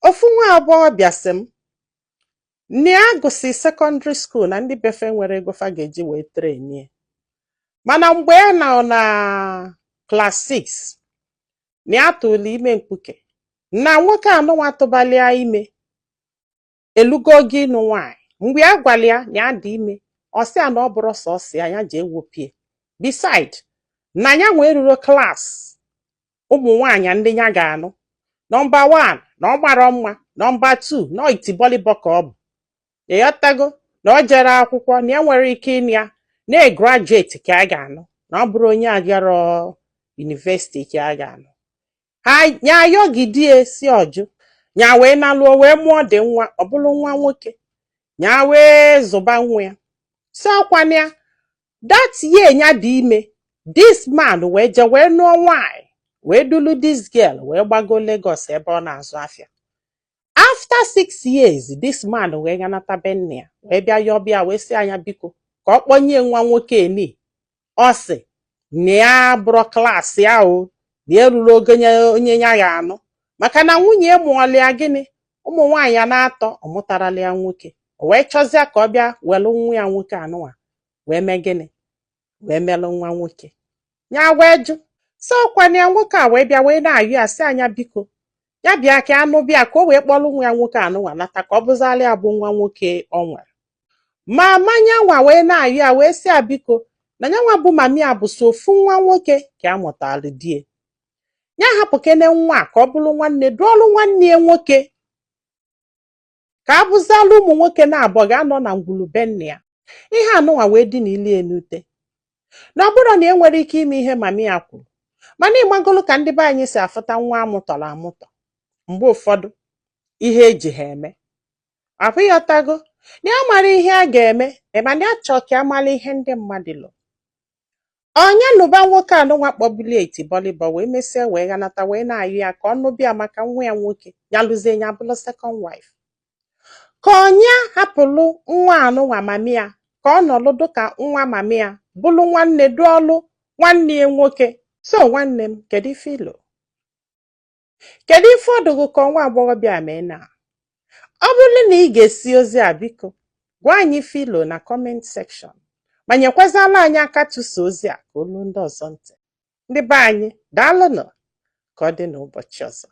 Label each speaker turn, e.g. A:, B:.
A: Ofu nwa agbọghọbịa sị m na ya gụsị secondary school, na ndị befe nwere ego fa ga-eji wee trainie, mana mgbe ya nọ na class 6 na ya tụrụ ime mkpuke, na nwoke anụnwa tụbalịa ime elugo oge ịnụ nwaanyị. Mgbe ya gwara ya na ya dị ime, ọ sị ya na ọ bụrụ sọsọ ya, ya ji ewopie. Beside, na ya nwee ruro class ụmụ nwaanyị ndị ya ga-anụ. Number 1, na ọ gbara mma. Number 2, na ọ itibọlịbọ ka ọ bụ, ịghọtago, na ọ jere akwụkwọ, na ya nwere ike ịnụ ya, na graduate ka a ga-anụ, na ọ bụrụ onye agaro university ka a ga-anụ. Ha ya ayọgidie si ọjụ ya wee nalụọ, wee mụọ dị nwa, ọ bụrụ nwa nwoke. Ya wee zụba nwa ya si ọkwana ya. That year ya dị ime, this man wee je wee nụọ nwaanyị, wee dulu this girl wee gbago Lagos ebe ọ na-azụ afịa. After 6 years, this man wee ganata be nna ya, wee bịa yọbịa, wee sị anya biko ka ọ kpọnye nwa nwoke eni. Ọ sị na ya bụrụ class ya o, na ya ruru ogo onye ya ga-anụ, maka na nwunye ya mụọla ya gịnị, ụmụ nwaanyị ya na-atọ, ọ mụtarala ya nwoke. O wee chọzie ka ọ bịa welụ nwa ya nwoke anụnwa wee mee gịnị, wee melụ nwa nwoke. Ya wee jụ. So ọkwana ya, nwoke a wee bịa wee na-ayọ ya, sị anya biko ya bịa ka anụ bịa, ka o wee kpọrọ nwa ya nwoke anụnwa nata, ka ọ bụzala ya bụ nwa nwoke ọ nwere. Ma nyanwa wee na-ayọ ya, wee sị ya biko, na nyanwa bụ mami ya bụ so ofu nwa nwoke ka a mụtara die ya, hapụ kene nwa a ka ọ bụrụ nwanne dụọlụ nwanne ya nwoke, ka a bụzala ụmụ nwoke na-abụọ ga-anọ na ngwulu be nna ya. Ihe anụnwa wee dị n'ilie n'ute, na ọ bụrụ na e nwere ike ime ihe mami ya kwuru, mana ịmagolu ka ndị be anyị si afụta nwa amụtọrọ amụtọ, mgbe ụfọdụ ihe eji ha eme ahụ. Ịghọtago na ya mara ihe a ga-eme, mana ya chọọ ka a mara ihe ndị mmadụ lụ. Onye nụba nwoke anụnwa kpọbulie itibọlịbọ, wee mesịa wee ghanata, wee na-ayụ ya ka ọ nụbịa maka nwa ya nwoke, ya lụzie, ya bụrụ second wife, ka onye hapụlụ nwa anụnwa mami ya, ka ọ nọlụ dịka nwa mami ya, bụrụ nwanne dụọlụ nwanne ya nwoke. So nwanne m, kedu ife ilo? Kedu ife ọdụgụ ka nwa agbọghọbịa mee? Na ọ bụrụ na ị ga-esi ozi a, biko gwa anyị ife ilo na comment section, ma nyekwazala anyị aka tụsa ozi a ka olu ndị ọzọ ntị. Ndị be anyị, daalụnụ. Ka ọ dị n'ụbọchị ọzọ.